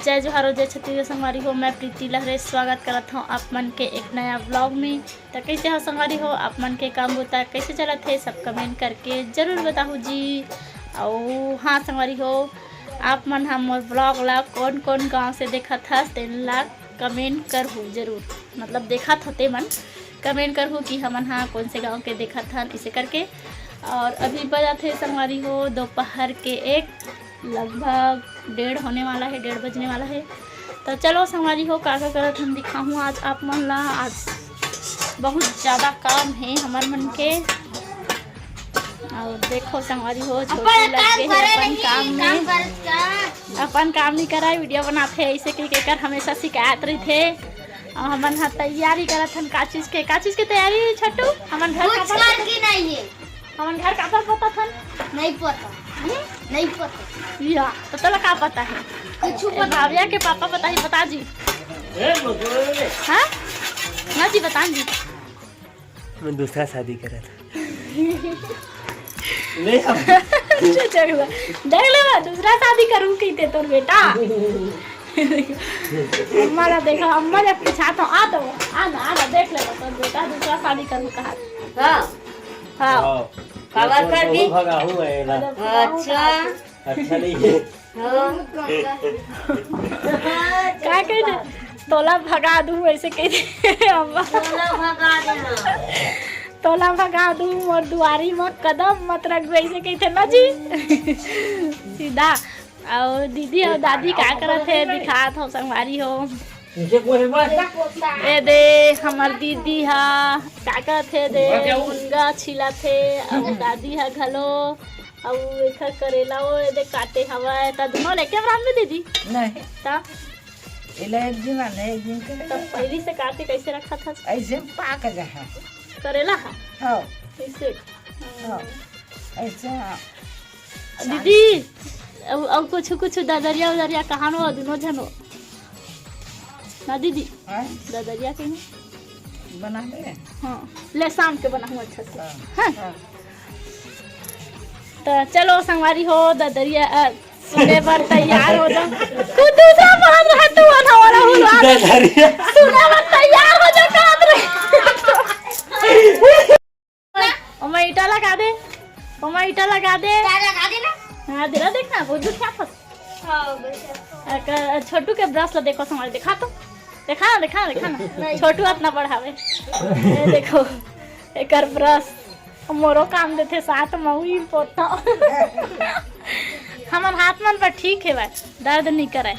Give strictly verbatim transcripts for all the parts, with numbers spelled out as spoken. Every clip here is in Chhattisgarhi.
जय जोहार, जय छत्तीसगढ़ संगवारी हो, मैं प्रीति लहरे स्वागत करत हूँ आप मन के एक नया vlog में। तो कैसे हो संगवारी हो, आप मन के काम बुता कैसे चलत है, सब comment करके जरूर बताहू जी। और हाँ संगवारी हो, आप मन ह मोर vlog ला कौन कौन गांव से देखत हस, तेन ला comment करहू जरूर, मतलब देखत हो ते मन comment करहू कि हमन हा कौन से गांव के देखत हन, इसे करके। और अभी बजत हे संगवारी हो दोपहर के एक, लगभग डेढ़ होने वाला है, डेढ़ बजने वाला है। तो चलो संगवारी हो, का का करत हम दिखाहूँ आज आप मन ला। आज बहुत ज़्यादा काम है हमर मन के। और देखो संगवारी हो, छोटू लग गए है अपन काम में, अपन काम नहीं करा, video बनात हे, ऐसे कह के कर हमेशा शिकायत रही थे। और हमन ह तैयारी करत हन का चीज के, का चीज के तैयारी छोटू? हमन घर का की नहीं है। हमन घर काबर पोतत हन? नहीं पता। हम्म? नहीं पता। या, तो तोला का पता है? कुछ ए, पता भाविया के पापा पता ही, बता जी। हाँ? ना जी, बता जी। मैं दूसरा शादी करा था। ले अब। देख ले, देख ले, मैं दूसरा शादी करूँ कहिथे तोर बेटा। अम्मा ला देखा, अम्मा जब पूछा तो आ तो, आ ना, आ ना, देख ले, तोर बेटा दूसरा शादी करूँ कहा। हाँ। हाँ। हाँ। काबर कर दी? भगाहूँ मैं एला। अच्छा। अच्छा नहीं है। हाँ। का कह दे? तोला भगा दूँ, ऐसे कह दे। अम्मा। तोला भगा दे, हाँ। तोला भगा दूँ, मोर दुआरी में कदम मत रख, ऐसे कहिथे ना जी। सीधा। और दीदी और दादी का करत हे, दिखात हो संगवारी हो। ए दे, हमर दीदी हा का करत हे दे, मुनगा छिलत हे, और दादी हा घलो, और एखर करेला वो ए दे काटे हवय। त दुनो लेके बरात में दीदी? नहीं। त? एला एक दिन आने, एक दिन करे। त पहिली से काटे कैसे रखत हस? ऐसे पाक जाहा। करेला हा? हाँ। कैसे? हाँ। ऐसे हाँ। दीदी, अब, अब कुछ, कुछ ददरिया उदरिया कहानो दुनो झनो। ना दीदी? हाँ? ददरिया के नहीं? बना ले। हाँ, ले शाम के बनाहूँ अच्छा से। हाँ, हाँ? हाँ। तो चलो संगवारी हो, ददरिया, अ, सुने बर तैयार हो जा। तू दूसरा पहन रहा, तू अनवारा हुआ। ददरिया। सुने बर तैयार हो जा, कांद रहे। ओमा ईटा लगा दे, ओमा ईटा लगा दे। का लगा दे ना? हाँ, दे ना, देखना, वो जो क्या फंस। हाँ, बस। अ, क-, छोटू के brush ला देखो, संभाल, देखा तो, देखा ना, देखा ना, देखा ना। नहीं। छोटू इतना बढ़ावे। ये देखो, एकर brush, मोरो काम देथे साथ में, वही पोता। हमर हाथ मन पर ठीक है भाई, दर्द नहीं करे।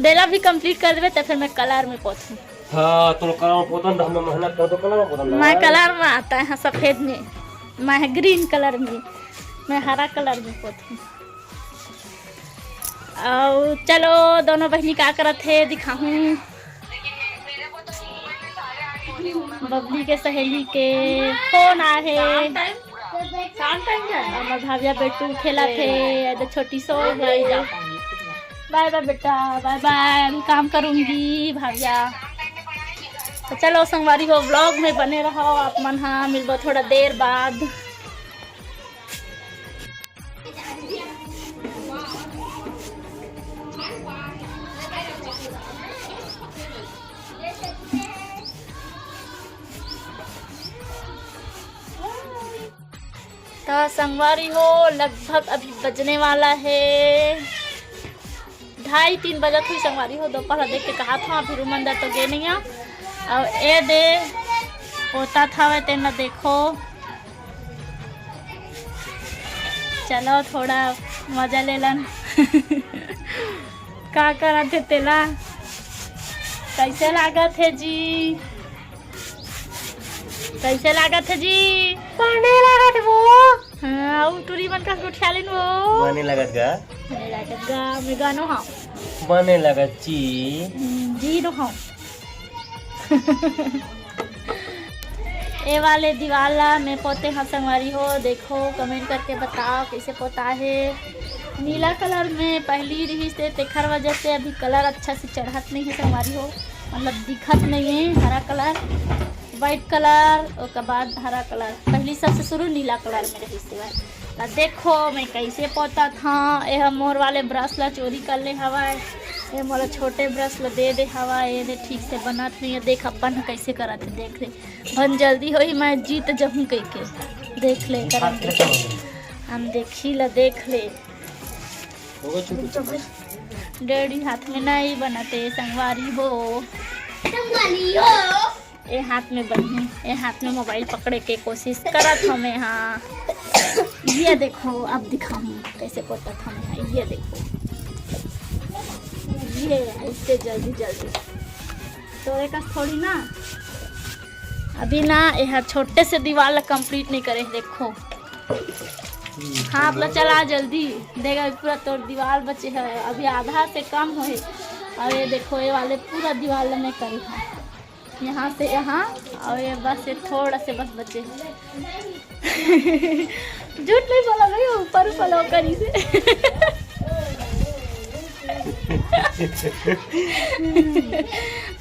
देला भी complete कर देवे, तो फिर मैं colour में पोतूँ। हाँ, तो कलर में पोतन, तो हमें मेहनत कर, तो कलर में पोतन। मैं colour में आता है, हाँ, सफेद में, मैं green colour में, मैं हरा colour में पोतूँ। और चलो, दोनों बहनी का करत हे, दिखाहूँ। बबली के सहेली के फोन आए हे। शाम टाइम, शाम टाइम जाए। हमर भाविया बेटू खेलत हे, ये दे छोटी सो हे। बाय बाय बेटा, बाय बाय, अभी काम करूँगी भाविया। तो चलो संगवारी हो, vlog में बने रहो आप मन, हाँ, मिलबो थोड़ा देर बाद। तो संगवारी हो, लगभग अभी बजने वाला है ढाई तीन बजत हुई संगवारी हो। दोपहर देख के कहा था, फिर मंदिर तो गे नहीं आ। और ए दे पोता था, तेन ला देखो। चलो थोड़ा मजा ले लन। का करत हे तेला? कैसे लागत हे जी? कैसे लागत हे जी? बने लागत वो। हाँ, अउ टूरी मन का गोठिया लेन वो। बने लागत गा। बने लागत गा, मैं गानो हाँ। बने लागत जी। हम्म, जी नो हाँ। ए वाले दीवाल ला मैं पोते हव संगवारी हो, देखो comment करके बताओ कैसे पोता हे। नीला colour में पहली रिहिस ते, तेखर वजह से अभी colour अच्छा से चढ़त नहीं है संगवारी हो, मतलब दिखत नहीं है हरा colour। व्हाइट कलर, ओकर बाद हरा कलर, पहली सबसे शुरू नीला कलर में रहिस हवय। त देखो मैं कैसे पोतत हंव। एह मोर वाले ब्रश ला चोरी कर ले हवय, ये मोला छोटे ब्रश ला दे दे हवय, ये दे ठीक से बनत नहीं है। देख अपन ह कैसे करत हे, देख ले, भन जल्दी होही मैं जीत जहूं कहिके। देख ले करन दे, हम देखी ला देख ले। डैडी हाथ में नहीं बनते संगवारी हो। संगवारी हो। ए हाथ में बनी, ए हाथ में मोबाइल पकड़े के कोशिश करत हमें। हाँ, ये देखो, अब दिखाऊं कैसे पोतत हमें। हाँ, ये देखो, ये ऐसे जल्दी जल्दी तो एक थोड़ी ना, अभी ना ये छोटे से दीवार ला कंप्लीट नहीं करे। देखो, हाथ ला चला जल्दी, देखा पूरा तोर दीवार बचे है, अभी आधा से कम होए। और ये देखो, ये वाले पूरा दीवार ला मैं करी हूँ। यहाँ से यहाँ, और ये बस, ये थोड़ा से बस बचे। झूठ नहीं बोला भाई, ऊपर ऊपर लोग करी से।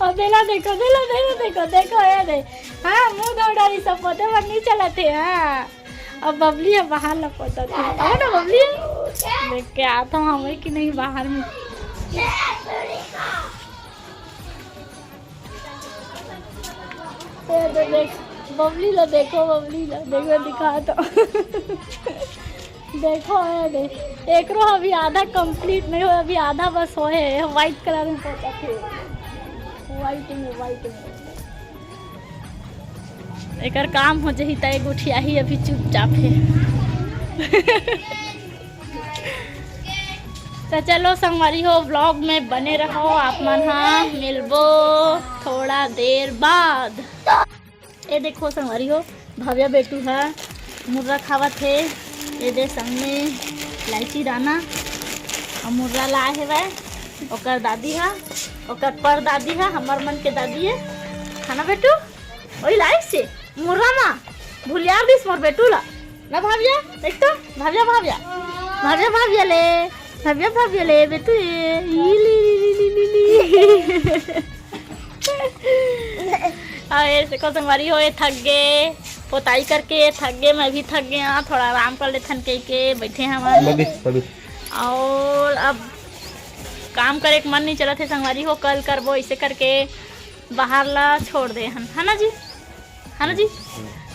और देला देखो, देला, देला देखो, देखो, ये दे। हाँ, मुंह धो डारी सब पोते पर नहीं चलते। हाँ, अब बबली है बाहर ला पोता थी, है ना बबली? देख के आता हूँ हमें कि नहीं बाहर में। ये दे देख, बबली ला देखो, बबली ला देखो, दिखा तो। देखो, ये दे, एकरो अभी आधा कंप्लीट नहीं हो, अभी आधा बस होए है, व्हाइट कलर में पोता थे, व्हाइट में, व्हाइट में। एकर काम हो जही त ए गोठियाही अभी चुपचाप है। तो चलो संगवारी हो, व्लॉग में बने रहो, आप मन हा मिलबो थोड़ा देर बाद। ए देखो संगवारी हो, भव्या बेटू ह मुर्रा खावत हे। ए दे संग में इलायची दाना अउ मुर्रा लाए हेवय ओकर दादी ह, ओकर परदादी ह, हमर मन के दादी हे। खाना बेटू, ओही लाइस हे मुर्रा मा, भुलिया दिस मोर बेटू ला। ना भव्या, देख तो, भव्या, भव्या, भव्या, भव्या ले, भव्या, भव्या ले बेटू, ये, ई ली, ली, ली, ली, ली, ली। अउ ये देखो संगवारी हो, ये थक गे, पोताई करके ये थक गे, मैं भी थक गे, हाँ, थोड़ा आराम कर लेथन कहिके बैठे हवन। बबी, बबी। अउ अब काम करे के मन नहीं चलत हे संगवारी हो, कल करबो, ऐसे करके बाहर ला छोड़ दे हन, है ना जी, है ना जी?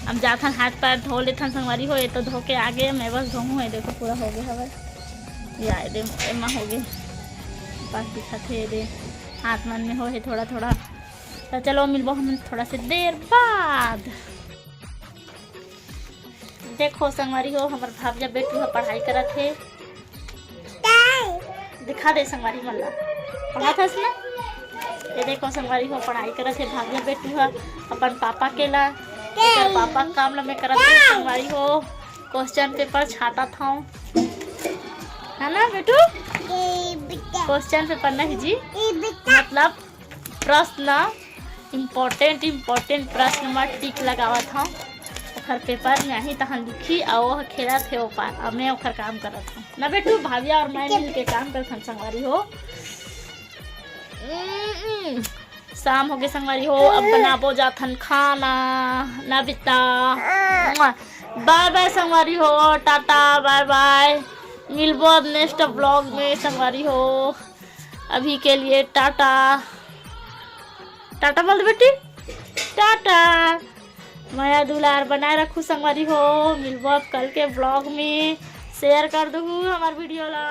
अब जाथन, हाथ पैर धो लेथन संगवारी हो, ये तो धो के आगे, मैं बस धोहूँ, ये देखो पूरा हो गया हवय, ये आए दे, एमा हो गए, बस दिखत हे, ये दे हाथ मन में हो हे थोड़ा थोड़ा। तो चलो मिलबो हम थोड़ा से देर बाद। देखो संगवारी हो, हमर भाभिया बेटू ह पढ़ाई करत हे। दिखा दे संगवारी मन ला, पढ़त हस ना? ये देखो संगवारी हो, पढ़ाई करत हे भाभिया बेटू ह अपन पापा के ला। एकर पापा के काम ला मैं करत हे संगवारी हो, क्वेश्चन पेपर छाटत हूँ, है ना बेटू? क्वेश्चन पेपर नहीं जी, मतलब प्रश्न, इम्पोर्टेंट इम्पोर्टेंट प्रश्न म टिक लगावत हूँ। ओखर पेपर में आही तहन लिखी, अउ ओह खेलत हे ओ पार, अउ मैं ओखर काम करत हूँ ना बेटू। भाभिया और मैं मिल के काम करथन संगवारी हो। हम्म, शाम हो गए संगवारी हो, अब बनाबो जाथन खाना ना बेटा। बाय बाय संगवारी हो, टाटा बाय बाय, मिलबो अब नेक्स्ट व्लॉग में संगवारी हो। अभी के लिए टाटा, टाटा बोल दे बेटी, टाटा। मया दुलार बनाए रखू संगवारी हो, मिलबो अब कल के व्लॉग में। शेयर कर दू हमार वीडियो ला।